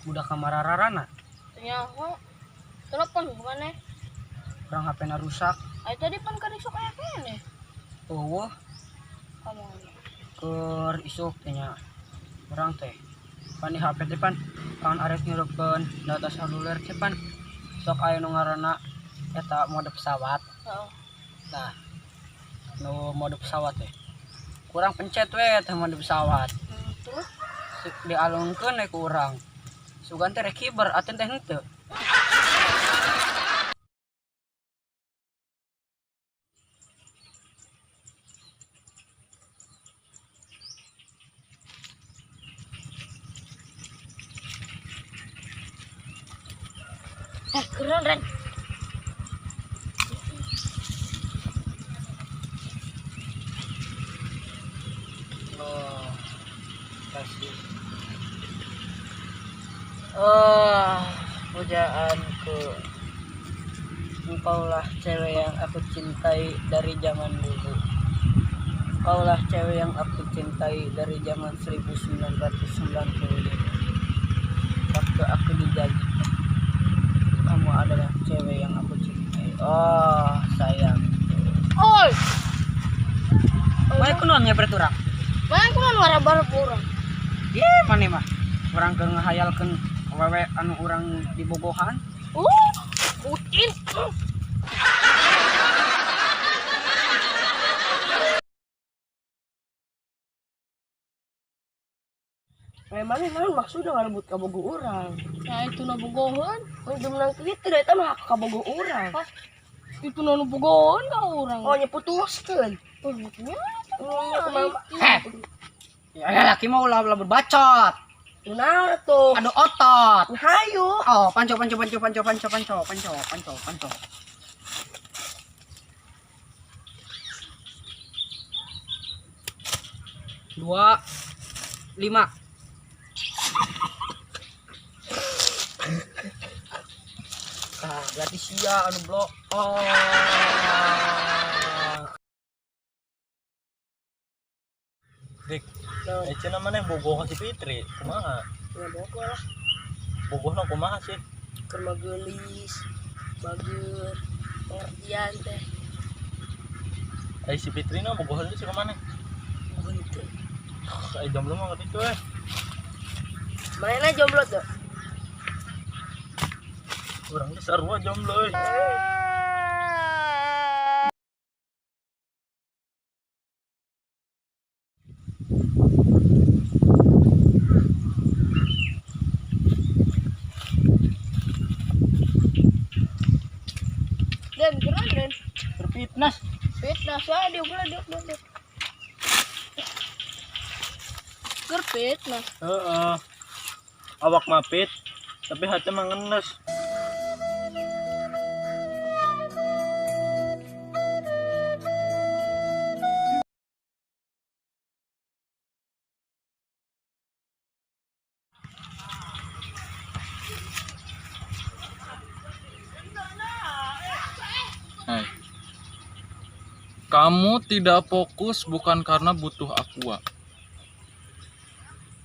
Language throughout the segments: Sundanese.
Budak kamarararana. Nyaho. Telepon maneh. Urang HP-na rusak. Ai tadi pan kan isuk aya keneh. Eueuh. Kamana? Keur isuk teh nya. Urang teh pan di HP teh pan kan arek ngirupkeun data seluler teh pan sok aya nu ngaranna eta mode pesawat. Heeh. Nah, nu mode pesawat teh. Kurang pencet we teh mode pesawat. Terus dialungkeun we ku urang. Sugan teh rek kiber aten teh henteu. Keren Ren. Oh, kasih. Oh, pujaanku. Engkaulah cewek yang aku cintai dari zaman dulu. Engkaulah cewek yang aku cintai dari zaman 1995. Waktu aku dijadikan, kamu adalah cewek yang aku cintai. Oh, sayang. Oi. Mana kunaon nyepret urang? Mana kunaon wara-bara urang? Ye, maneh mah. Urang keur ngahayalkeun awewe anu urang dibogohan. Putin. Mana naon maksudna ngarebut kabogoh urang? Nah, itu na bogohan. Mun menang kitu da eta mah hak kabogoh urang. Pas itu na nu bogohan ka urang. Oh, nya putuskeun. Oh, nya. Heh. Ya laki mah ulah ulah berbacot. Naon atuh? Aduh otot. Hayu. Oh, panco panco panco panco panco panco panco panco panco. Dua, lima. Ah, berarti sia anu blok. Oh. Dik, cenah maneh bogoh si Fitri, kumaha? Ya bogoh lah. Bogohna kumaha sih? Keur mah geulis, bager, pengertian teh. Ai si Fitri na bogoh deui si ka maneh? Bogoh teu. Ai jomblo mah kitu we. Manehna jomblo teu? Urang geus sarua jomblo euy. Den, keren Den. Berfitness. Fitnah saya dia ulah dia dia. Ger fitnah. Heeh. Awak mah fit, tapi hati mah ngenes. Hai. Kamu tidak fokus bukan karena butuh aqua,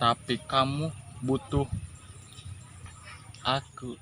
tapi kamu butuh aku.